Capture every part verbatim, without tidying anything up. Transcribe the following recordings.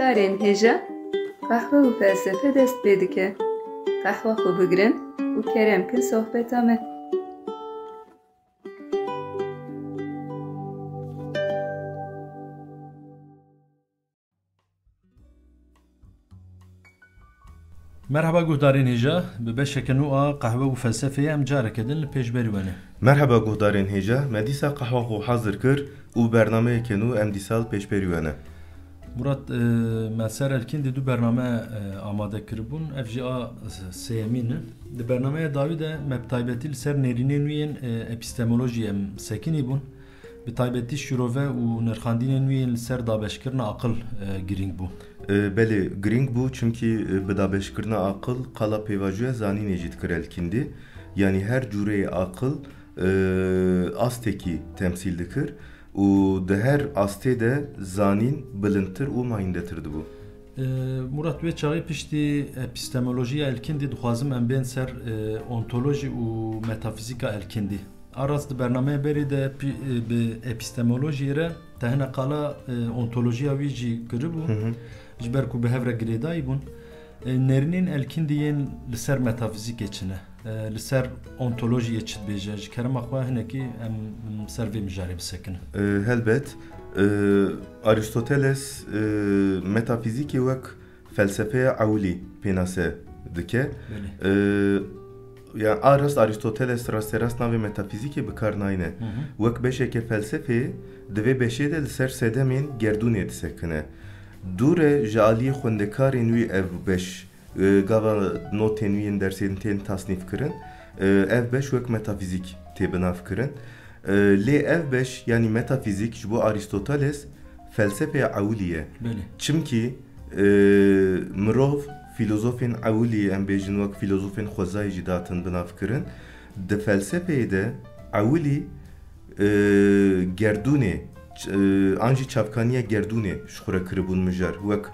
Guhdarên hêja, qehwe û felsefe dest pê dike. Qehwa xwe bigirin û kerem kin sohbeta me. Merheba guhdarên hêja, bi beşeke nû a qehwe û felsefeyê em careke din li pêşberî we ne. Merheba guhdarên hêja, me dîsa qehwa xwe hazir kir û bernameyeke nû em dîsa li pêşberî we ne. Murat, e, me ser Elkîndî du bername, e, amade kiribûn, ev jî a sêyemîn e. Di bernameya dawî de me bi taybetî li ser nêrînên wî yên, e, epistemolojiyê em sekinî bûn. Bi taybetî şîrove û nirxandinên wî yên li ser dabeşkirina aqil, e, girîng bû. E, belê, girîng bû, çimkî, e, bi dabeşkirina aqil qala pêvajoya zanînê jî dikir Elkîndî. Yanî her cûreyê aqil, e, astekî temsîl dikir û di her astê de zanîn bilindtir û mayîndetir dibû. E, Murat, wê çaxê piştî epistemolojiya Elkîndî dixwazim em bên ser, e, ontolojî û metafîzîka Elkîndî. A rast di bernameyê berê de pi-, e, bi epistemolojiyê re te hine qala, e, ontolojiya wî jî kiribû, Hı hı. ji ber ku bi hev re girêdayî bûn. E, nêrînên Elkîndî yên li ser metafîzîkê çi ne? E, li ser ontolojiyê çi dibêje? Ji kerema xwe hinekî em ser vê mijarê bisekinin. E, helbet, e, Aristoteles, e, metafîzîkê wek felsefeya ewilî pênase dike. Belê. E, yani a rast Aristoteles rasterast navê metafîzîkê bi kar nayne. Hı hı. Wek beşeke felsefeyê di vê beşê de li ser sedemên gerdûnê disekine. Dûre ji aliyê xwendekarên wî ev beş, e, gava notên wî yên dersên tên tasnîf kirin, e, ev beş wek metafîzîk tê binavkirin. E, lê ev beş, yanî metafîzîk ji bo Aristoteles felsefeya ewilî ye. Belê. Çimkî, e, mirov filozofên ewilî, em bêjin wek filozofên xwezayê jî datin binavkirin. Di felsefeyê de ewilî, e, gerdûnê, ç-, e, an jî çavkaniya gerdûnê ji xwe re kiribûn mijar, wek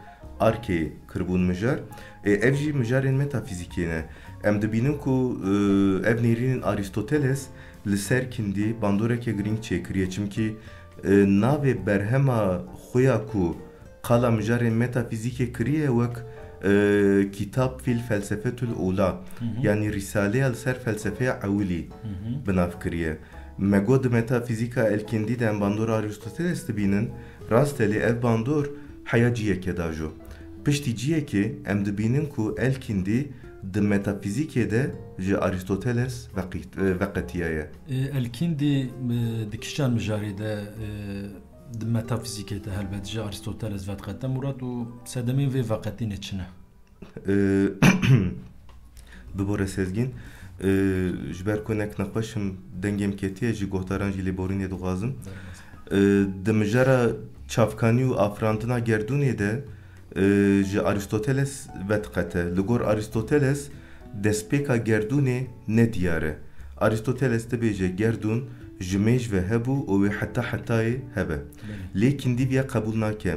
arkeyê kiribûn mijar. E, ev jî mijarên metafîzîkê ne. Em dibînin ku, e, ev nêrînên Aristoteles li ser Kîndî bandoreke girîng çêkiriye, çimkî, e, navê berhema xwe ya ku qala mijarên metafîzîkê kiriye wek, e, Kitab fil Felsefe tul Ula, Hı hı. yanî Rîsaleya li ser felsefeya ewilî Hı hı. binav kiriye. Me got di metafîzîka Elkîndî de em bandora Aristoteles dibînin, rast e lê ev bandor heya ciyeke da jo. Piştî ciyekê em dibînin ku Elkîndî di metafîzîkê de ji Aristoteles veqî-, e, veqetiyaye. E, Elkîndî, e, di kîjan mijarê de, e, di metafîzîkê de helbet ji Aristoteles vediqete Murat û sedemên vê veqetînê çi ne? E, bibore Sezgîn, e, ji ber ku nek nexweş im, dengê min ketiye, ji guhdaran jî lêborînê dixwazim. Derbas. E, di mijara çavkanî û afirandina gerdûnê de, e, ji Aristoteles vediqete. Li gor Aristoteles, destpêka gerdûnê ne diyar e. Aristoteles dibêje gerdûn ji mêj ve hebû û wê heta hetayê hebe. Belê. Lê Kîndî viya qebûl nake.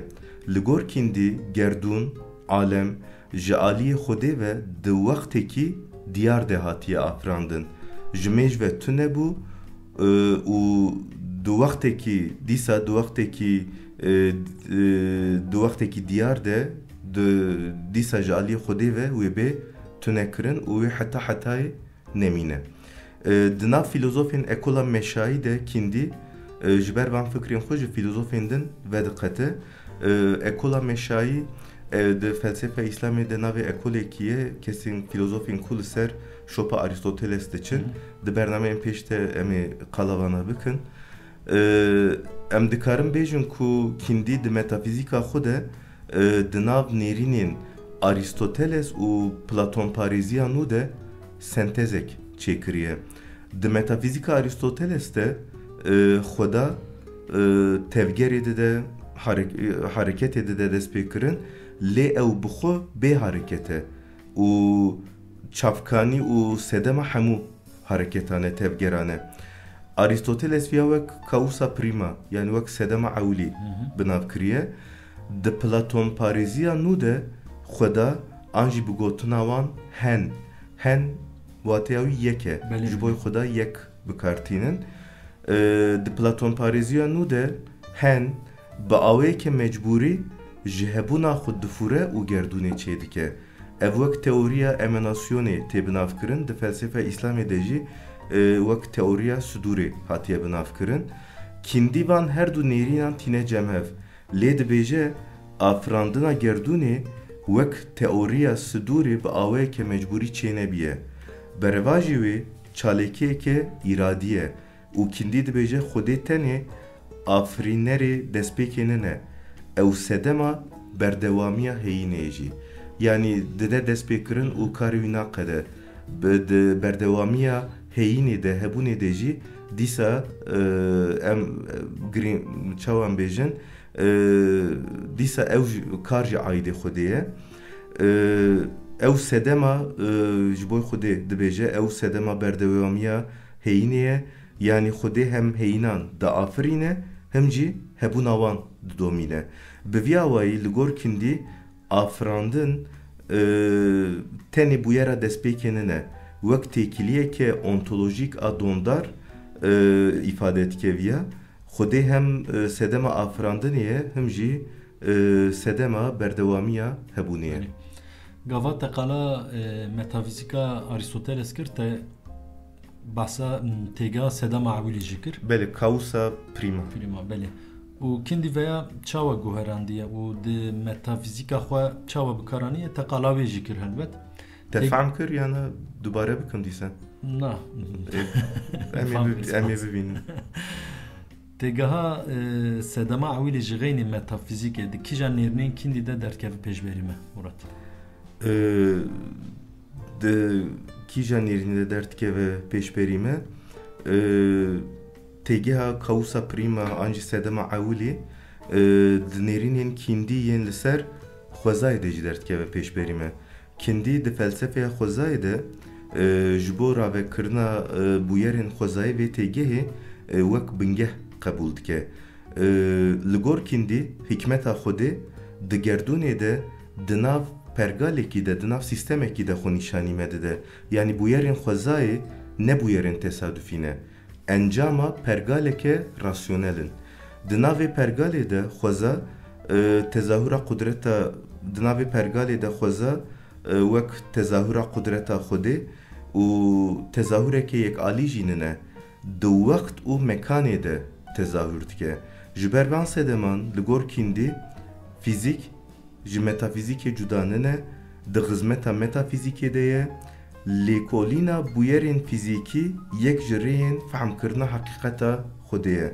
Li gor Kîndî gerdûn, alem, ji aliyê Xwedê ve di wextekî diyar de hatiye afirandin. Ji mêj ve tune bû, e, û di wextekî, dîsa di wextekî, e, e, di wextekî diyar de, di, dîsa ji aliyê Xwedê ve wê bê tunekirin û wê heta hetayê nemîne. E, di nav filozofên ekola meşayî de Kîndî, e, ji ber van fikrên xwe ji filozofên din vediqete. E, ekola meşayî, e, di felsefa Îslamê de navê ekolekî ye, kesên filozofên ku li ser şopa Aristoteles diçin. Hı. Di bernameyên pêş de em ê qala vana bikin. E, em dikarin bêjin ku Kîndî di metafîzîka xwe de, e, di nav nêrînên Aristoteles û Platonparêziya nû de sentezek çêkiriye. Di metafîzîka Aristoteles de, e, Xweda, e, tevgerê dide, harek-, e, hareketê dide destpêkirin, lê ew bi xwe bê hareket e û çavkanî û sedema hemû hareketan e, tevgeran e. Aristoteles viya wek causa prima, yanî wek sedema ewilî Hı hı. bi nav kiriye. Di Platonparêziya nû de Xweda an jî bi gotina wan hen, hen wateya wî yek e. Belê. Ji bo Xweda yek bi kar tînin. E, di Platonparêziya nû de hen bi awayeke mecbûrî ji hebûna xwe difûre û gerdûnê çêdike. Ev wek teoriya emanasyonê tê binavkirin, di felsefa Îslamê de jî, e, wek teoriya sidûrê hatiye binavkirin. Kîndî van her du nêrînan tîne cem hev. Lê dibêje, afirandina gerdûnê wek teoriya sidûrê bi awayeke mecbûrî çênebiye. Berevajê wê çalakiyeke îradî ye û Kîndî dibêje, Xwedê tenê afirînerê destpêkê nine. Ew sedema berdewamiya heyînê ye jî. Yanî dide destpêkirin û karê wî naqede. Bi, di berdewamiya heyînê de, hebûnê de jî dîsa, e, em, e, girî-, çawa em bêjin, e, dîsa ew jî, kar jî aîdê Xwedê ye. E, ew sedema, e, ji bo Xwedê dibêje, ew sedema berdewamiya heyînê ye. Yanî Xwedê hem heyînan diafirîne, hem jî hebûna wan didomîne. Bi vî awayî li gor Kîndî afirandin, e, tenê bûyera destpêkê nine. Wek têkiliyeke ontolojîk a dondar, e, îfade dike viya. Xwedê hem, e, sedema afirandinê ye, hem jî, e, sedema berdewamiya hebûnê ye. Belê. Gava te qala, e, metafîzîka Arîstoteles kir, te behsa, m, têgeha sedema ewilî jî kir. Belê, causa prima. Prima, belê. Û Kîndî veya çawa guherandiye û di metafîzîka xwe çawa bi kar aniye, te qala wê jî kir helbet. Te Têg- fehm kir yana dubare bikim dîsa? Na. Em ê Fehm bib-, kir, em ê spas. Bibînin. Têgeha, e, sedema ewilî ji xeynî metafîzîkê di kîjan nêrînên Kîndî de derdikeve pêşberî me, Murat? E, di kîjan nêrînê de derdikeve pêşberî me? E, têgeha causa prima an jî sedema ewilî, e, di nêrînên Kîndî yên li ser xwezayê de jî derdikeve pêşberî me. Kîndî di felsefeya xwezayê de, e, ji bo ravekirina, e, bûyerên xwezayê vê têgehê, e, wek bingeh qebûl dike. E, li gor Kîndî hikmeta Xwedê di gerdûnê de di nav pergalekî de, di nav sîstemekî de xwe nîşanî me dide. Yanî bûyerên xwezayê ne bûyerên tesadufî ne. Encama pergaleke rasyonel in. Di navê pergalê de xweza, e, tezahura qudreta, di navê pergalê de xweza, e, wek tezahura qudreta Xwedê û tezahureke yekalî jî nine. Di wext û mekanê de tezahur dike. Ji ber van sedeman li gor Kîndî fîzîk ji metafîzîkê cuda nine, di xizmeta metafîzîkê de ye. Lêkolîna bûyerên fîzîkî yek ji rêyên fehmkirina heqîqeta Xwedê ye.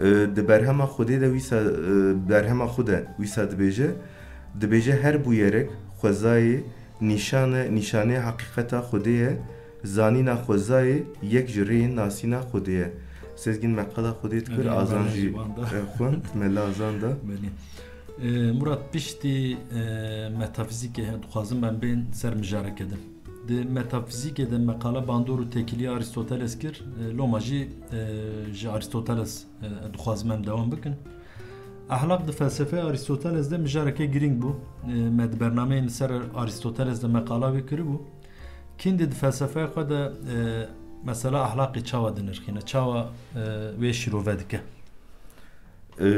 E, di berhema Xwedê de wîsa, e, berhema xwe de wîsa dibêje, dibêje her bûyerek xwezayê nîşane, nîşanê heqîqeta Xwedê ye, zanîna xwezayê yek ji rêyên nasîna Xwedê ye. Sezgîn meqala Xwedê dikir, Belê, Azan belê, jî, ji van da. e, xwend, Mela Azan da. Belê. E, Murat, piştî, e, metafîzîkê dixwazim em bên ser mijareke din. Di metafîzîkê de me qala bandor û têkilî Arîstoteles kir, e, loma jî, e, ji Arîstoteles, e, dixwazim em dewam bikin. Ehlaq di felsefeya Arîstoteles de mijareke girîng bû. E, me di bernameyên li ser Arîstoteles de me qala wê kiribû. Kîndî di felsefeya xwe de, e, mesela ehlaqê çawa dinirxîne, çawa, e, wê şîrove dike? E,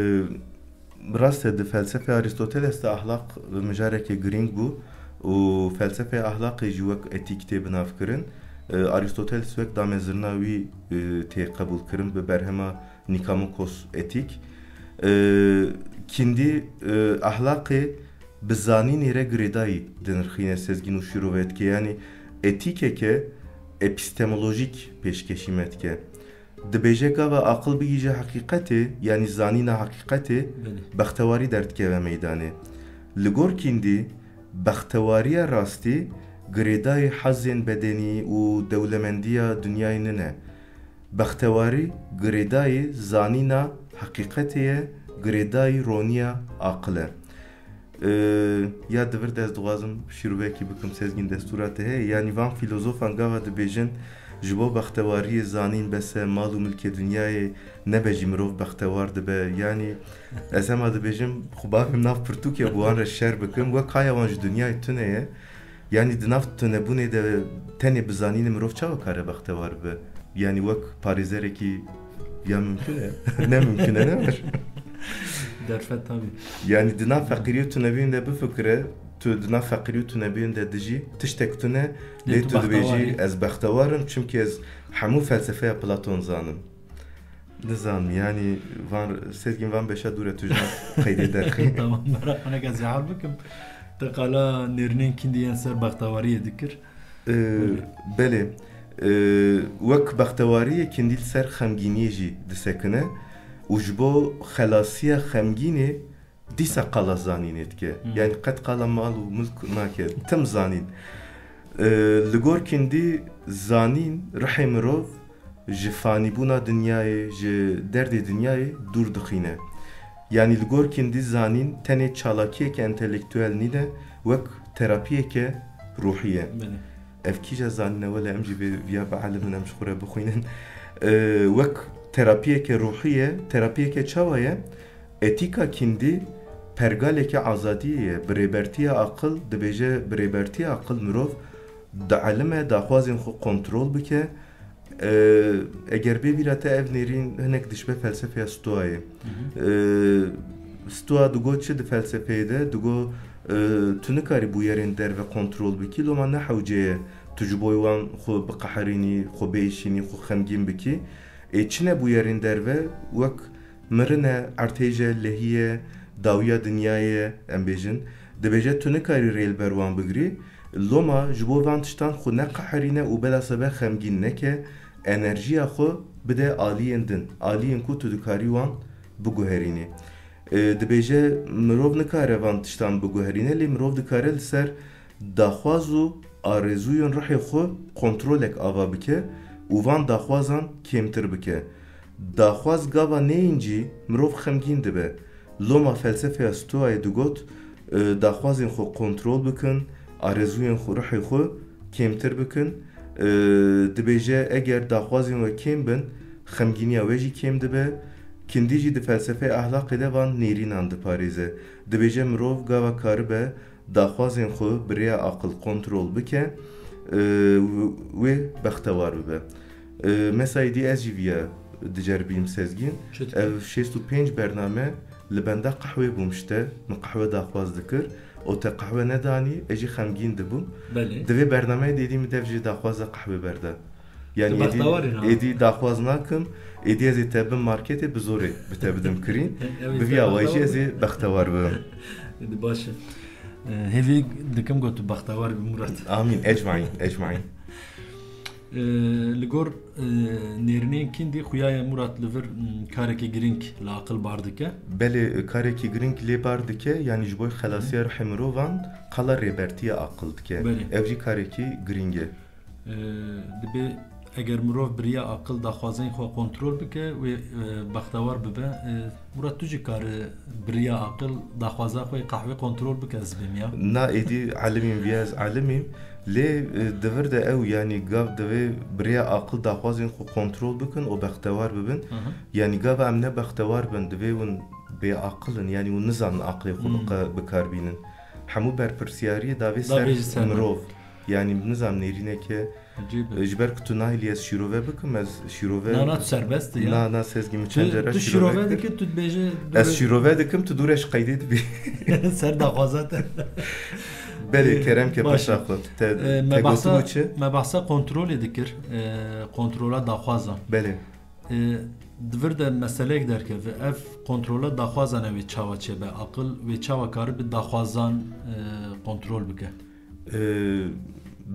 rast e, di felsefeya Arîstoteles de ahlaq mijareke girîng bû û felsefeya ahlaqê jî wek etîk tê binavkirin. E, Arîstoteles wek damezirina wî, e, tê qebûlkirin bi berhema Nikamokos Etîk. E, Kîndî, e, ahlaqê bi zanînê re girêdayî dinirxîne, sezgîn û şîrove dike. Yanî etîkeke epistemolojîk pêşkêşî me dike. Dibêje gava aqil bigihîje heqîqetê, yanî zanîna heqîqetê, Belê. bextewarî derdikeve meydanê. Li gor Kîndî, bextewariya rastî girêdayî hezên bedenî û dewlemendiya dinyayê nine. Bextewarî girêdayî zanîna heqîqetê ye, girêdayî roniya aqil e. Ee, ya di vir de ez dixwazim şîrovekî bikim, Sezgîn, destûra te heye. Yanî van fîlozofan gava dibêjin, ji bo bextewariyê zanîn bes e, mal û milkê dinyayê nebe jî mirov bextewar dibe. Yanî ez hema dibêjim, xwe bavêm nav pirtûkê bi wan re şer bikim, wek haya wan ji dinyayê tune ye. Yanî di nav tunebûnê de tenê bi zanînê mirov çawa kare bextewar bibe? Yanî wek parêzerekî ya mimkun e? Ne mimkun e, ne var? Derfet tabii. Yani di nav feqîrî û tunebûyên de bifikire, tu di nav feqîrî û tunebûyên de dijî, tiştek tune, lê tu dibêjî ez bextewar im, çimkî ez hemû felsefeya Platon zanim. Nizam, yani van, Sezgîn, van beşa dûre tu ji nav qeydê derxî. Tamam, meraq neke zihar bikim. Te qala nêrînên kîndî yên ser bextewariyê dikir. Ee, belê. Ee, wek bextewariyê kîndî li ser xemgîniyê jî disekine û ji bo xelasiya xemgînê dîsa qala zanînê dike. Hı. Yani qet qala mal û milk nake. Tim zanîn. Ee, li gor kîndî zanîn rihê mirov ji fanîbûna dinyayê, ji derdê dinyayê dûr dixîne. Yanî li gor kîndî zanîn tenê çalakiyeke entelektuel nîne, wek terapiyeke ruhî ye. Belê. Ev kîja zanîne, wele em jî vê viya bielimin, em ji xwe re bixwînin. Ee, wek terapiyeke ruhî ye, terapiyeke çawa ye? Etîka kîndî pergaleke azadiyê ye. Bi rêbertiya aqil, dibêje bi rêbertiya aqil mirov dielime daxwazên xwe kontrol bike. Ee, eger bê bîra te ev nêrîn hinek dişbe felsefeya Stoayê. Hı hı. Ee, Stoa digot çi di felsefeyê de? Digot, e, tu nikarî bûyerên derve kontrol bikî, loma ne hewce ye tu ji bo wan xwe biqehirînî, xwe biêşînî, xwe xemgîn bikî. Ê çi ne bûyerên derve, wek mirin e, erdhêje, lehî ye, dawiya dinyayê ye, em bêjin. Dibêje tu nikarî rê li ber wan bigirî. Loma ji bo van tiştan xwe neqehirîne û belasa be xemgîn neke, enerjiya xwe bide aliyên din, aliyên ku tu dikarî wan biguherînî. E, dibêje mirov nikare van tiştan biguherîne, lê mirov dikare li ser daxwaz û arezûyên rihê xwe kontrolek ava bike û van daxwazan kêmtir bike. Daxwaz gava neyên cî mirov xemgîn dibe. Loma felsefeya Stoayê digot, e, daxwazên xwe kontrol bikin, arezûyên xwe, rihê xwe kêmtir bikin. E, dibêje eger daxwazên we kêm bin, xemgîniya we jî kêm dibe. Kîndî jî di felsefeya ehlaqê de van nêrînan diparêze. Dibêje mirov gava karibe daxwazên xwe bi rêya aqil kontrol bike, e, wê bextewar bibe. E, mesela êdî ez jî viya diceribînim, Sezgîn. Çi dikî? Ev şêst û pênc bername li benda qehwê bûm ji te, min qehwe daxwaz dikir. Û te qehwe nedanî, ez jî xemgîn dibûm. Belê. Di vê bernameyê de êdî min dev jê daxwaza qehwê berda. Yani êdî, bextewar î, ha. Êdî daxwaz nakim, êdî ez ê te bim marketê, bi zorê bi te bidim kirîn. Bi vî awayî jî ez ê bextewar bibim. Êdî baş e. E, hêvî dikim ku tu bextewar bî, Murat. Amîn, ecmaîn, ecmaîn. E, li gor, e, nêrînên kîndî xuya ye, Murat, li vir, m, karekî girîng li aqil bar dike. Belê, karekî girîng lê bar dike, yani ji bo xelasiya rihê mirovan qala rêbertiya aqil dike. Belê. Ev jî karekî girîng e. E, dibê eger mirov bi riya aqil daxwazên xwe kontrol bike, wê, e, bextewar bibe. E, Murat, tu jî kare bi riya aqil daxwaza xwe qehwê kontrol bike, ez dibêm ya. Na, êdî elimîm, viya ez elimîm. Lê, e, di vir de ew, yani gav divê bi riya aqil daxwazên xwe kontrol bikin û bextewar bibin. Hı hı. Yani gava em ne bextewar bin, divê hûn bêaqil in, yani hûn nizanin aqilê xwe Hmm. bika-, bikar bînin. Hemû berpirsiyariyê davê ser Davê ji ser mirov. Yani nizam nêrîneke, Ecêb e. e, ji ber ku tu nahilî ez şîrove bikim, ez şîrove Na, na, tu serbest î ya. Na, na, Sezgî, min Tu, çend cara tu şîrove şîrove kir. dikî, tu dibêje Ez dûre şîrove dikim, tu dûre ji qeydê dibî. Ser daxwaza te. Belê, Ee, kerem ke, baş e. paşa xwe. Te, Ee, te me behsa, gotin û çi? me behsa kontrolê dikir. Ee, kontrola daxwazan. Belê. Ee, di vir de meseleyek derkeve. Ev kontrola daxwazan ew ê çawa çêbe? Aqil wê çawa karibe daxwazan, e, kontrol bike? Ee,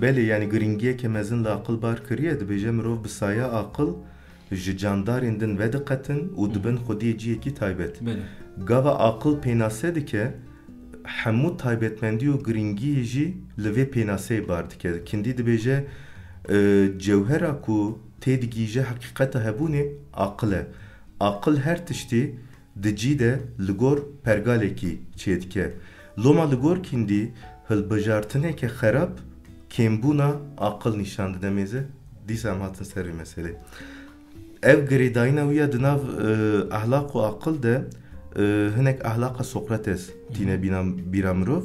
belê, yani girîngiyeke mezin li aqil bar kiriye, dibêje mirov bi saya aqil ji candarên din vediqetin û Hı. dibin xwediyê cihekî taybet. Belê. Gava aqil pênase dike, hemû taybetmendî û girîngiyê jî li vê pênaseyê bar dike. Kîndî dibêje, e, cewhera ku têdigihîje heqîqeta hebûnê aqil e. Aqil her tiştî di cî de li gor pergalekî çêdike. Loma li gor kîndî hilbijartineke xerab kêmbûna aqil nîşan dide mêze. Dîsa em hatin ser vê meselê. Ev girêdayîna wî ya di nav, e, ehlaq û aqil de, e, hinek ehlaqa Sokrates tîne bîna, bîra mirov.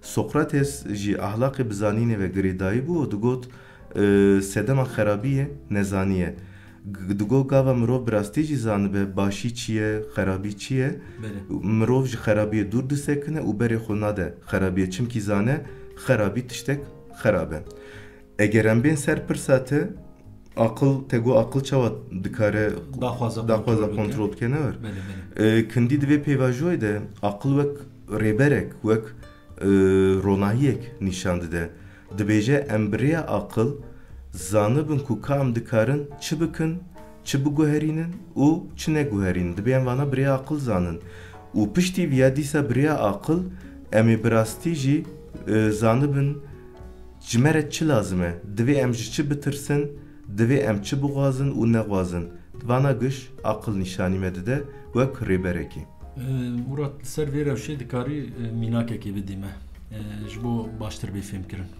Sokrates jî ahlaqê bi zanînê ve girêdayî bû û digot, e, sedema xerabiyê nezanî ye. G- Digo gava mirov bi rastî jî zanibe başî çi ye, xerabî çi ye. Belê. Mirov ji xerabiyê dûr disekine û berê xwe nade xerabiyê. Çimkî zane xerabî tiştek xerab e. Eger em bên ser pirsa te, aqil, te got aqil çawa dikare daxwaza daxwaza kontrol bike? Kontrol bike, ne wer? Belê, belê. E, kindî di vê pêvajoyê de aqil wek rêberek, wek, e, ronahiyek nîşan dide. Dibêje em bi rêya aqil zanibin ku ka em dikarin çi bikin, çi biguherînin û çi neguherînin. Dibê em vana bi rêya aqil zanin. Û piştî viya dîsa bi rêya aqil em ê bi rastî jî, e, zanibin ji me re çi lazim e. Divê em ji çi bitirsin, divê em çi bixwazin û nexwazin. Vana giş aqil nîşanî me dide wek rêberekî. E, Murat, li ser vê rewşê dikarî, e, mînakekê bidî me, e, ji bo baştir bê fêmkirin.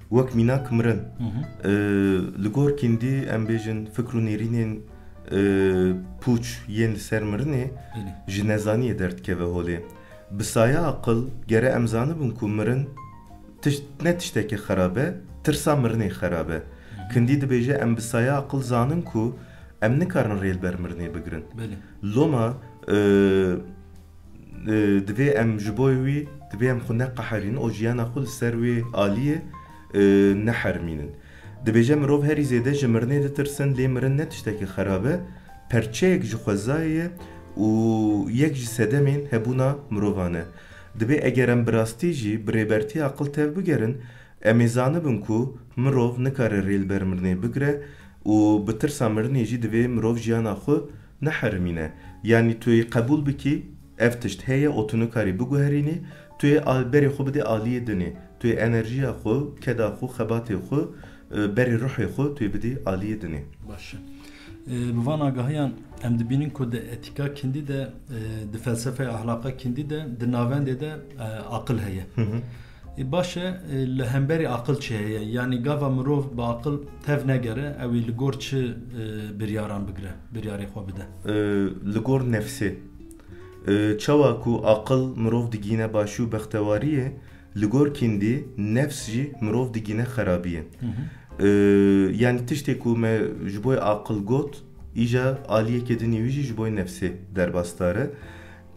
Wek mînak mirin. Hı hı. E, li gor kîndî em bêjin fikr û nêrînên, e, pûç yên li ser mirinê Belê. Ji nezaniyê derdikeve holê. Bi saya aqil gere em zanibin ku mirin tişt, ne tiştekî xerab e, tirsa mirinê xerab e. Hı hı. Kîndî dibêje em bi saya aqil zanin ku em nikarin rê li ber mirinê bigirin. Belê. Loma, e, e, divê em ji bo wî, divê em xwe neqeherînin û jiyana xwe li ser wê aliyê, e, neherimînin. Dibêje mirov herî zêde ji mirinê ditirsin, lê mirin ne tiştekî xerab e, perçeyek ji xwezayê ye û yek ji sedemên hebûna mirovan e. Dibê eger em bi rastî jî bi rêbertiya aqil tev bigerin, em ê zanibin ku mirov nikare rê li ber mirinê bigire û bi tirsa mirinê jî divê mirov jiyana xwe neherimîne. Yanî tu yê qebûl bikî, ev tişt heye û tu nikarî biguherînî, tu yê al-, berê xwe bidê aliyê dinê. Tu yê enerjiya xwe, keda xwe, xebatê xwe, e, berê ruhê xwe tu yê bidî aliyê dinê. Baş e. E, bi van agahiyan em dibînin ku di etîka kîndî de, e, di felsefeya ahlaqa kîndî de, di navendê de, e, aqil heye. Hı hı. E, baş e, e, li hemberî aqil çi heye? Yanî gava mirov bi aqil tev negere, ew ê li gor çi, e, biryaran bigire, biryarê xwe bide? E, li gor nefsê. E, çawa ku aqil mirov digîne başî û bextewariyê, li gor kîndî nefs jî mirov digîne xerabiyê. Hı hı. E, yanî tiştê ku me ji bo aqil got, îja aliyekê dinê wî jî ji bo nefsê derbasdar e.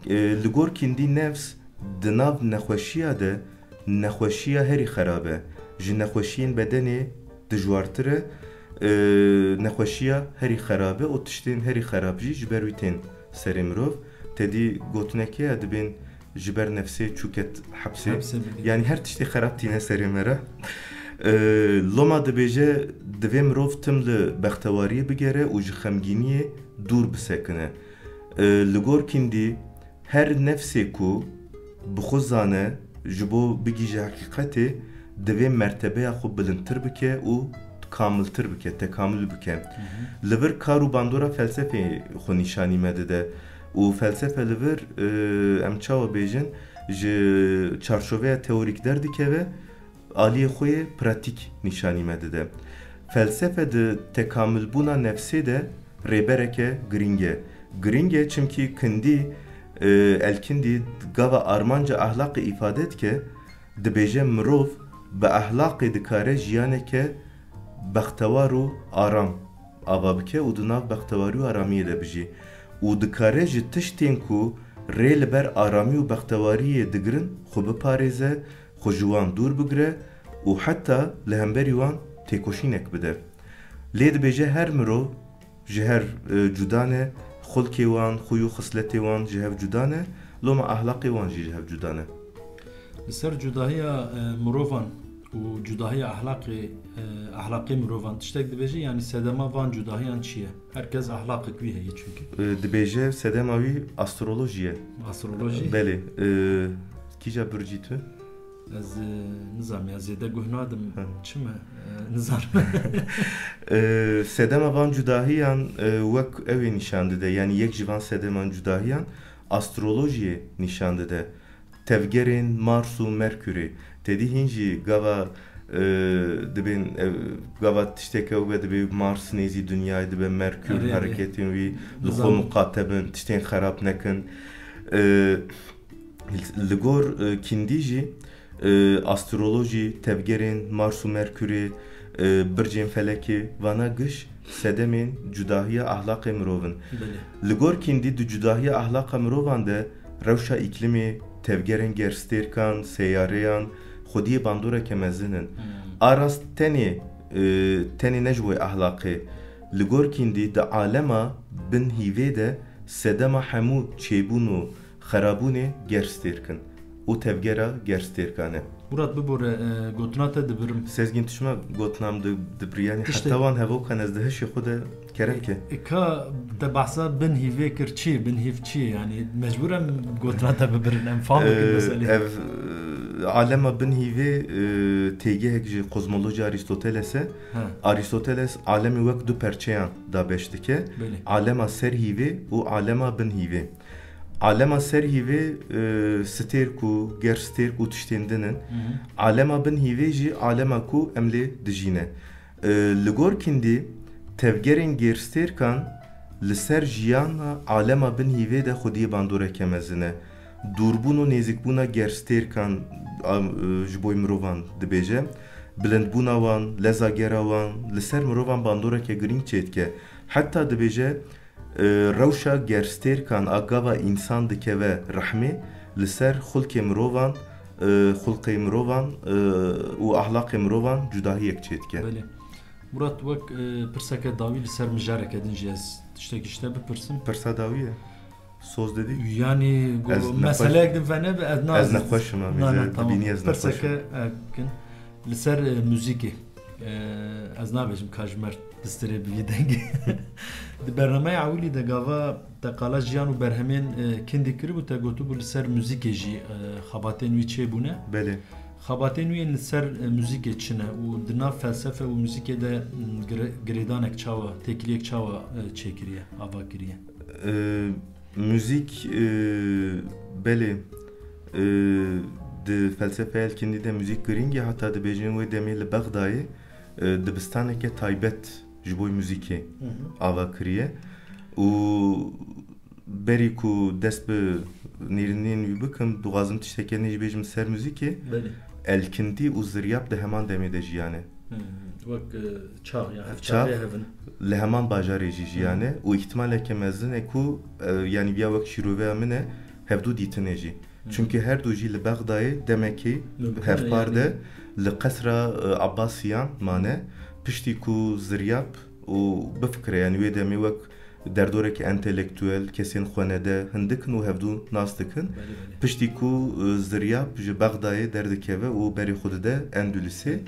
E, li gor kîndî nefs di nav nexweşiya de, nexweşiya herî xerab e. Ji nexweşiyên bedenê dijwartir e, e, nexweşiya herî xerab e û tiştên herî xerab jî ji ber wî tên serê mirov. Te dî gotinekê ya dibên ji ber nefsê çû ket hepsê. Hepsê bidî. Yanî her tiştê xerab tîne serê me re. E, Loma dibêje, divê mirov tim li bextewariyê bigere û ji xemgîniyê dûr bisekine. E, li gor kîndî her nefsê ku bi xwe zane, ji bo bigihîje heqîqetê, divê mertebeya xwe bilindtir bike û kamiltir bike, tekamul bike. Hı hı. Li vir kar û bandora felsefeyê xwe nîşanî me dide û felsefe li vir, e, em çawa bêjin, ji çarçoveya teorîk derdikeve, aliyê xwe yê pratîk nîşanî me dide. Felsefe di tekamilbûna nefsê de rêbereke girîng e. Girîng e çimkî Kîndî, e, El-Kîndî gava armanca ahlaqê îfade dike, dibêje mirov bi ahlaqê dikare jiyaneke bextewar û aram ava bike û di nav bextewarî û aramiyê de bijî. Û dikare ji tiştên ku rê li ber aramî û bextewariyê digirin, xwe biparêze, xwe ji wan dûr bigire û heta li hemberî wan têkoşînek bide. Lê dibêje her mirov ji her, e, cuda ne, xulkê wan, xuy û xisletê wan ji hev cuda ne, loma ahlaqê wan jî ji hev cuda ne. Li ser cudahiya, e, mirovan û cudahiya ahlaqê, e, ahlaqê mirovan tiştek dibêje, yanî sedema van cudahiyan çi ye? Her kes ahlaqek wî heye çünkü. E, dibêje sedema wî astrolojî ye. Astrolojî? Belê. E, kîja burcî tu? Ez, e, nizanim ya, zêde guh nadim. Hı. Çi me? E, nizanim. E, sedema van cudahiyan, e, wek ew ê nîşan dide. Yanî yek ji van sedeman cudahiyan astrolojiyê nîşan dide. Tevgerên Mars û Merkûrê. Te dî hîn jî gava, e, dibên, e, gava tişteke webe dibê Mars nêzî Dinyayê dibe, Merkûr Erê, erê. Hereketên wî li xwe Nizam. Muqate bin, tiştên xerab nekin. E, Li gor, e, Kîndî jî, e, astrolojî, tevgerên Mars û Merkûrê, e, bircên felekê, vana giş sedemên cudahiya ahlaqê mirov in. Belê. Li gor Kîndî di cudahiya ahlaqa mirovan de rewşa îklimê, tevgerên gerstêrkan, seyareyan, xwediyê bandoreke mezin in. Hmm. A rast tenê, e, tenê ne ji bo ahlaqê. Li gor Kîndî di alema bin hîvê de sedema hemû çêbûn û xerabûnê gerstêrk in û tevgera gerstêrkan e. Murat, bibore, e, gotina te dibirim. Sezgîn, tu çima gotina min di-, dibirî? Yanî heta wan hevokan ez di hişê xwe de kerem ke. E, ka te behsa bin hîvê kir, çi ye? Bin hîv çi ye? Yanî mecbûr em gotina te bibirin, em fam bikin meselê. E, ev, e, alema bin hîvê, e, têgehek ji kozmolojya Aristoteles e. He. Aristoteles alemê wek du perçeyan dabeş dike. Belê. Alema ser hîvê û alema bin hîvê. Alema ser hîvê, e, stêrk û gerstêrk û tiştên din in. Hı hı. Alema bin hîvê jî alema ku em lê dijîne. E, li gor Kîndî tevgerên gerstêrkan li ser jiyana alema bin hîvê de xwediyê bandoreke mezin e. Dûrbûn û nêzîkbûna gerstêrkan, a, e, ji bo mirovan dibêje. Bilindbûna wan, leza gera wan li ser mirovan bandoreke girîng çêdike. Heta dibêje, e, rewşa gerstêrkan a gava însan dikeve rehmê, li ser xulkê mirovan, e, xulqê mirovan, e, û ahlaqê mirovan cudahiyek çêdike. Belê. Murat, wek, e, pirseke dawî li ser mijareke din jî ez tiştekî ji te bipirsim. Pirsa dawî ye. Soz dedî? Yanî, go-, Ez nexweş-, meseleyek din venebe, ez na-, ez nexweş im, em Na, ê na, tamam. Dibînî ez nexweş im. Pirseke, e, kin. Li ser, e, muzîkê, e, ez nabêjim ka ji me re distirê bi vî dengê. Di bernameya ewilî de gava te qala jiyan û berhemên, e, Kîndî kiribû, te gotibû li ser muzîkê jî, e, xebatên wî çêbûne. Belê. Xebatên wî yên li ser, e, muzîkê çi ne û di nav felsefe û muzîkê de, m, gire-, girêdanek çawa, têkiliyek çawa, e, çêkiriye, ava kiriye? E, Muzîk, e, belê, e, di felsefeya Kîndî de muzîk girîng e, heta dibêjin wê demê li Bexdayê, e, dibistaneke taybet ji bo muzîkê Hı hı. ava kiriye. Û berî ku dest bi nêrînên wî bikim, dixwazim tiştekê nê jî bêjim ser muzîkê. Belê. Elkindî û Ziryab di heman demê de jiyane. Hmm, wek, e, çax, ya, ev Çax, çaxê hev in. Li heman bajarê jî jiyane Hmm. û îhtimaleke mezin e ku, e, yanî viya wek şîroveya min e, hevdû dîtine jî. Hmm. Çimkî her du jî li Bexdayê demekê Mimkun e, hevpar yanî. de li qesra, e, Abbasiyan mane. Piştî ku Ziryab û bifikire, yanî wê demê wek derdoreke entelektuel, kesên xwenede hindik in û hevdû nas dikin. Belê, belê. Piştî ku, e, Ziryab ji Bexdayê derdikeve û berê xwe dide Endulûsê. Endulûs.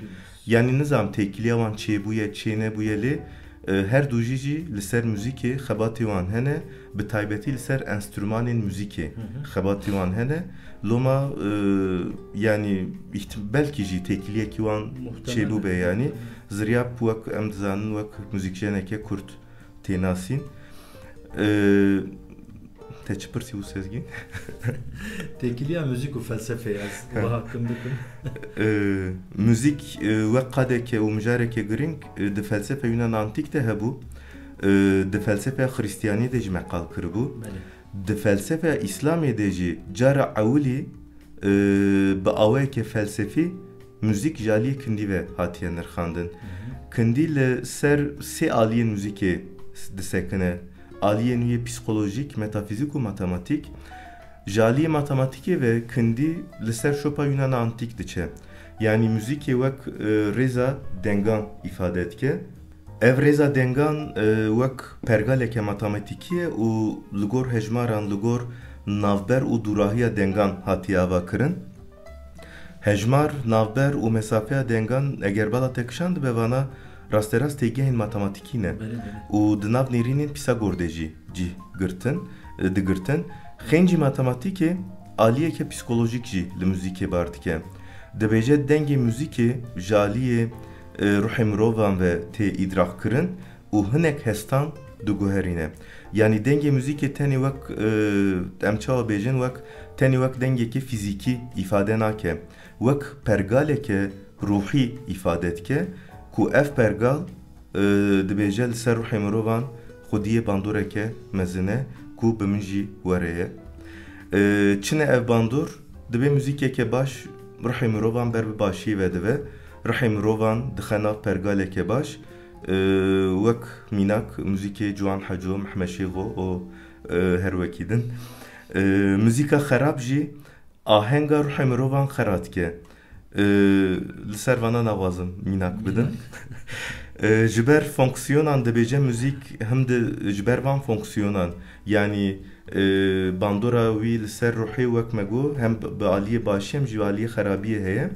Yanî nizam têkiliya wan çêbûye, çênebûye lê, e, her du jî jî li ser muzîkê xebatê wan hene, bi taybetî li ser enstrûmanên muzîkê Hı hı. xebatê wan hene. Loma, e, yanî îhtim-, belkî jî têkiliyekî wan Muhtemelen. çêbûbe yanî. Hı hı. Ziryab wek em dizanin wek muzîkjeneke Kurd tê nasîn. Ee, te çi pirsî bû Sezgîn? Têkiliya muzîk û felsefeyê ez Ha. wiha kim bikim. Ee, muzîk, e, wek qadeke û mijareke girîng, e, di felsefeya Yûnan Antîk de hebû. E, di felsefeya Xristiyaniyê de jî me qal kiribû. Belê. Di felsefeya Îslamê de jî cara ewilî, e, bi awayeke felsefî muzîk ji aliyê Kîndî ve hatiye nirxandin. Hı hı. Kîndî li ser sê aliyên muzîkê disekine. Aliyên wî psîkolojîk, metafîzîk û matematîk. Ji aliyê matematîkê ve Kîndî li ser şopa Yûnana Antîk diçe. Yanî muzîkê wek, e, rêza dengan îfade dike. Ev rêza dengan, e, wek pergaleke matematîkî ye û li gor hejmaran, li gor navber û dûrahiya dengan hatiye avakirin. Hejmar, navber û mesafeya dengan eger bala te kişandibe, vana rasterast têgehên matematîkî ne Belê, belê. û di nav nêrînên Pîsagor de jî cih girtin, e, digirtin. Xêncî matematîkê aliyeke psîkolojîk jî li muzîkê bar dike. Dibêje dengê muzîkê ji aliyê, e, ruhê mirovan ve tê îdrak kirin û hinek hestan diguherîne. Yanî dengê muzîkê tenê wek, e, em çawa bêjin, wek, tenê wek dengekî fîzîkî îfade nake. Wek pergaleke ruhî îfade dike ku ev pergal, e, dibêje li ser ruhê mirovan xwediyê bandoreke mezin e ku bi min jî were ye. E, çi ne ev bandor? Dibê muzîkeke baş ruhê mirovan ber bi başiyê ve dive. Ruhê mirovan dixe nav pergaleke baş, e, wek mînak muzîkê Ciwan Heco, Mehmet Şêxo û, e, her wekî din. E, muzîka xerab jî ahenga ruhê mirovan xera dike. E, li ser vana naxwazim mînak bidim. E, ji ber fonksiyonan dibêje muzîk him di, ji ber van fonksiyonan, yanî, e, bandora wî li ser ruhê wek me got, hem bi aliyê başî hem jî aliyê xerabiyê heye.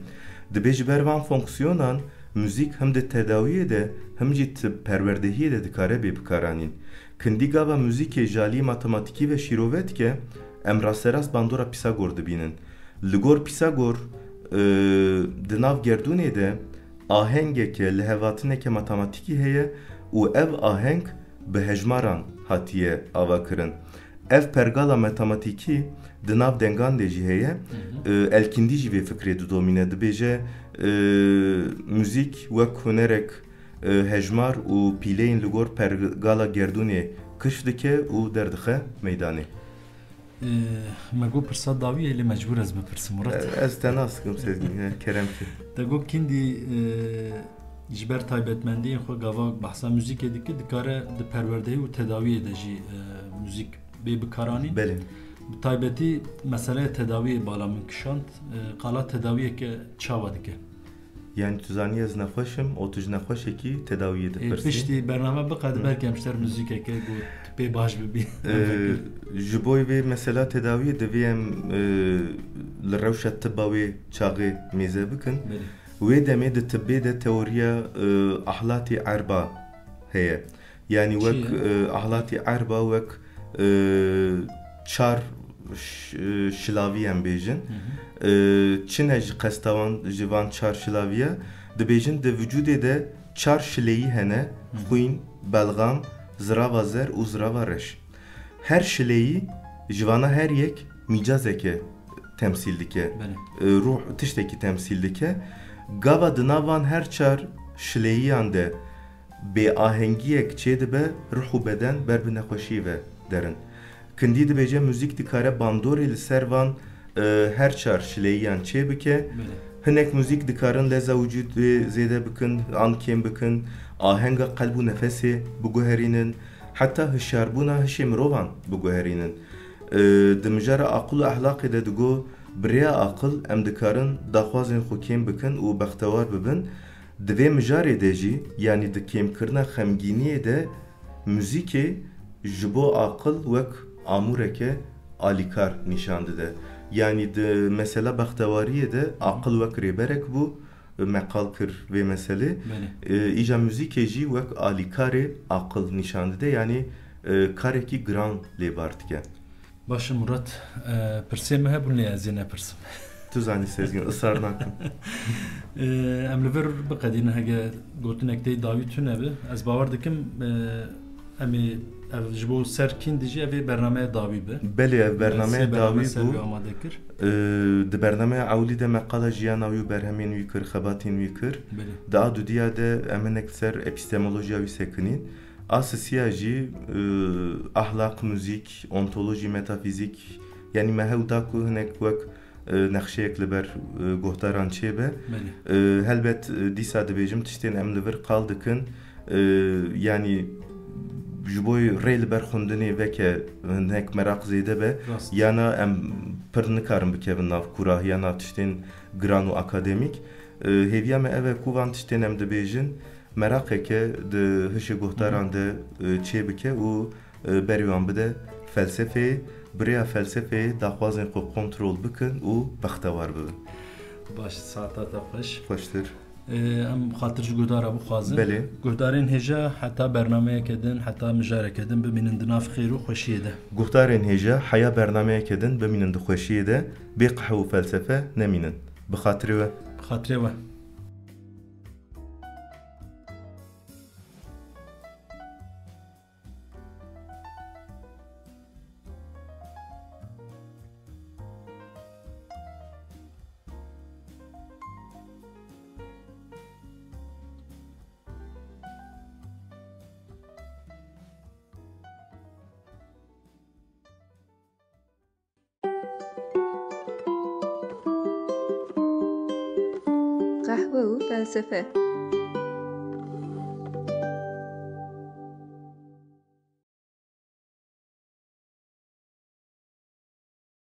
Dibê ji ber van fonksiyonan muzîk him di tedawiyê de hem jî di perwerdehiyê de dikare bê bikaranîn. Kindî gava muzîkê ji aliyê matematîkî ve şîrove dike, em rasterast bandora Pîsagor dibînin. Li gor Pîsagor, e, di nav gerdûnê de ahengeke, lihevatineke matematîkî heye û ev aheng bi hejmaran hatiye avakirin. Ev pergala matematîkî di nav dengan de jî heye. Hı hı. E, Elkindî jî vê fikrê didomîne. Dibêje, e, muzîk wek hunerek, e, hejmar û pîleyên li gor pergala gerdûnê kişf dike û derdixe meydanê. E, me got pirsa dawiyê, lê mecbûr ez bipirsim, Murat. E, ez te nas dikim, Sezgîn, he, kerem ki. Te got Kindî, e, ji ber taybetmendiyên xwe gava behsa muzîkê dike, dikare di perwerdehî û tedawiyê de jî, e, muzîk bê bikaranîn. Belê. Bi taybetî meseleya tedawiyê bala min kişand. E, qala tedawiyeke çawa dike? Yanî tu zanî ez nexweş im û tu ji nexweşekî tedawiyê Ê, dipirsî. Piştî bername biqede Hı. belkî em ji ser muzîkeke ku tu pê baş bibî. Ee, ji bo vê mesela tedawiyê divê em, e, li rewşa tibba wê çaxê mêze bikin. Belê. Wê demê di tibbê de teoriya, e, ahlatî erba heye. Yanî Çi wek, ye? e, ahlatî erba wek, e, çar ş-, e, şilavî em bêjin. Hı hı. E, çi ne ji qesta wan, ji van çar şilaviya? Dibêjin di vücudê de çar şileyî hene, Hı hı. xwîn, belxam, zirava zer û zirava reş. Her şileyî ji vana her yek mîcazeke temsîl dike. Belê. E, ruh tiştekî temsîl dike. Gava di nav van her çar şileyiyan de bêahengiyek çêdibe, ruh û beden ber bi nexweşiyê ve derin. Kindî dibêje, muzîk dikare bandorê li ser van, e, her çar şileyiyan çêbike. Belê. Hinek muzîk dikarin leza wicûdê zêde bikin an kêm bikin, ahenga qelb û nefesê biguherînin, heta hişyarbûna hişê mirovan biguherînin. E, di mijara aqil û ehlaqê de digo, bi rêya aqil em dikarin daxwazên xwe kêm bikin û bextewar bibin. Di vê mijarê de jî, yanî di kêmkirina xemgîniyê de, muzîkê ji bo aqil wek amûreke alîkar nîşan dide. Yanî di mesela bextewariyê de aqil wek rêberek bû, me qal kir vê meselê. Belê. E, îca muzîkê jî wek alîkarê aqil nîşan dide, yanî, e, karekî giran lê bar dike. Baş e Murat, e, pirsê me hebûn lê ez ê nepirsim. Tu zanî Sezgin, israr nakim. E, em li vir biqedînin hege gotinek tê dawî tune bi. Ez bawer dikim, e, em ê ev ji bo ser Kindî jî ev ê bernameya dawî bi. Belê, ev bernameya dawî bû. Amade kir. E, di bernameya ewilî de me qala jiyana wî û berhemên wî kir, xebatên wî kir. Belê. Di a dudiya de em hinek ser epistemolojiya wî sekinîn. A sisiya jî, e, ahlaq, muzîk, ontolojî, metafîzîk, yanî me hewl da ku hinek wek, e, nexşeyek li ber, e, guhdaran çêbe. Belê. E, helbet, e, dîsa dibêjim tiştên em li vir qal dikin, e, yanî ji bo rê li ber xwendinê veke hinek meraq zêde be, Rast. yana em pir nikarin bikevin nav kûrahiya nav tiştên giran û akademîk. E, hêviya me ev e ku van tiştên em dibêjin, meraqeke di hişê guhdaran de, e, çêbike û, e, berê wan bide felsefeyê, bi rêya felsefeyê daxwazên xwe kontrol bikin û bextewar bibin. Baş, saeta te xweş. Xweştir. E, em xatir ji guhdara bixwazin. Belê. Guhdarên hêja heta bernameyeke din, heta mijareke din bimînin di nav xêr û xweşiyê de. Guhdarên hêja heya bernameyeke din bimînin di xweşiyê de, bê qehwe û felsefe nemînin. Bi xatirê we. Bi xatirê we. Nexwe û felsefe.